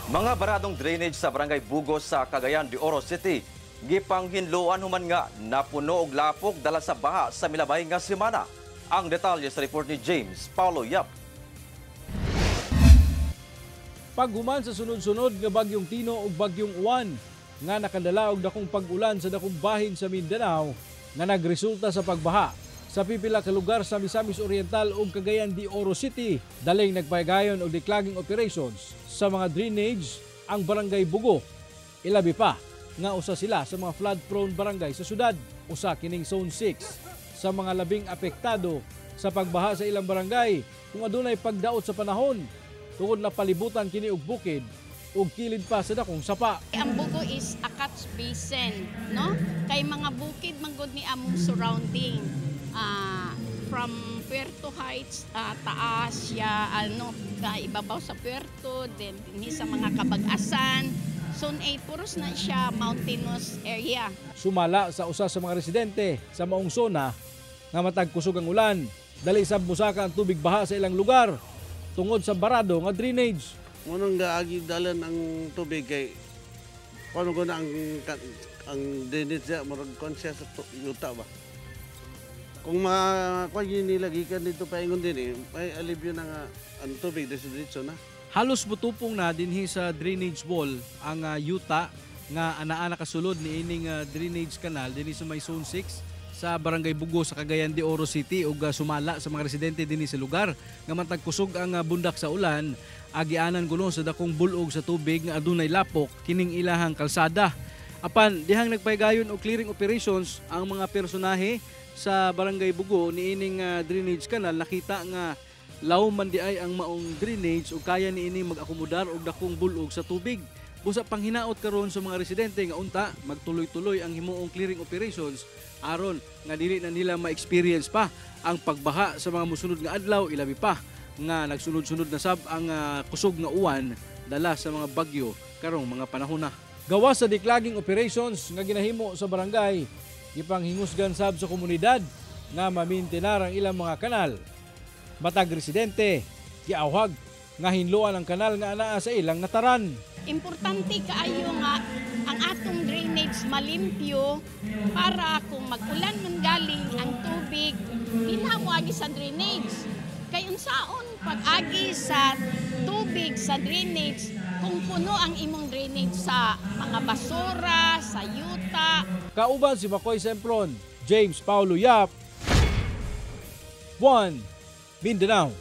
Mga baradong drainage sa Barangay Bugos sa Cagayan de Oro City gipanghinloan human nga napuno og lapok dala sa baha sa milabay nga semana. Ang detalye sa report ni James Paulo Yap. Paghuman sa sunod-sunod nga bagyong Tino ug bagyong Uwan nga nakadala og dakong pag-ulan sa dakong bahin sa Mindanao nga nagresulta sa pagbaha sa pipila ka lugar sa Misamis Oriental ug Cagayan de Oro City, daling nagpaygayon og declogging operations sa mga drainage ang Barangay Bugo. Ilabi pa nga usa sila sa mga flood-prone barangay sa syudad. Usa kining Zone 6 sa mga labing apektado sa pagbaha sa ilang barangay kung adunay pagdaot sa panahon tungod na palibutan kini og bukid ug kilid pa sa dakong sapa. Ang Bugo is a catch basin, no? Kay mga bukid man gud ni among surrounding. From Puerto Heights, taas siya, ano, ibabaw sa Puerto, then dinhi sa mga Kabag-asan. Zone 8, puros na siya mountainous area. Sumala sa usa sa mga residente sa maong zona nga matag kusog ang ulan, dali sab mosaka ang tubig baha sa ilang lugar tungod sa barado nga drainage. Munang gaagi dalan ang tubig kay paano ko na ang drainage niya, murag konsya sa yuta ba. Kung makuha nila gikan dito paingon din eh, may alibyo na nga ang tubig diretso na. Halos mutupong na dinhi sa drainage wall ang yuta nga anaa nakasulod ni ining drainage canal dinhi sa may Zone 6 sa Barangay Bugo sa Cagayan de Oro City ug sumala sa mga residente dinhi sa lugar nga matag kusog ang bundak sa ulan, agianan kuno sa dakong bulog sa tubig nga adunay lapok kining ilahang kalsada. Apan dihang nagpaygayon og clearing operations ang mga personahe sa Barangay Bugo niining drainage canal, nakita nga law man di ay ang maong drainage ug kaya niini mag-akomodar og dakong bulog sa tubig. Busa panghinaot karon sa mga residente nga unta magtuloy-tuloy ang himuong clearing operations aron nga dili na nila ma-experience pa ang pagbaha sa mga musunod nga adlaw, ilabi pa nga nagsunod-sunod na sab ang kusog nga uwan dala sa mga bagyo karong mga panahon na. Gawas sa declogging operations nga ginahimo sa barangay, gipanghingusgan sab sa komunidad nga mamintinar ang ilang mga kanal. Matag residente, giawhag nga hinloan ang kanal nga anaa sa ilang nataran. Importante kaayo nga ang atong drainage malimpyo para kung mag-ulan man galing ang tubig, di na moagi sa drainage. Kay unsaon pag-agi sa tubig sa drainage kung puno ang imong drainage sa mga basura, sa yuta? Kauban si Makoy Sempron, James Paulo Yap, 1 Mindanao.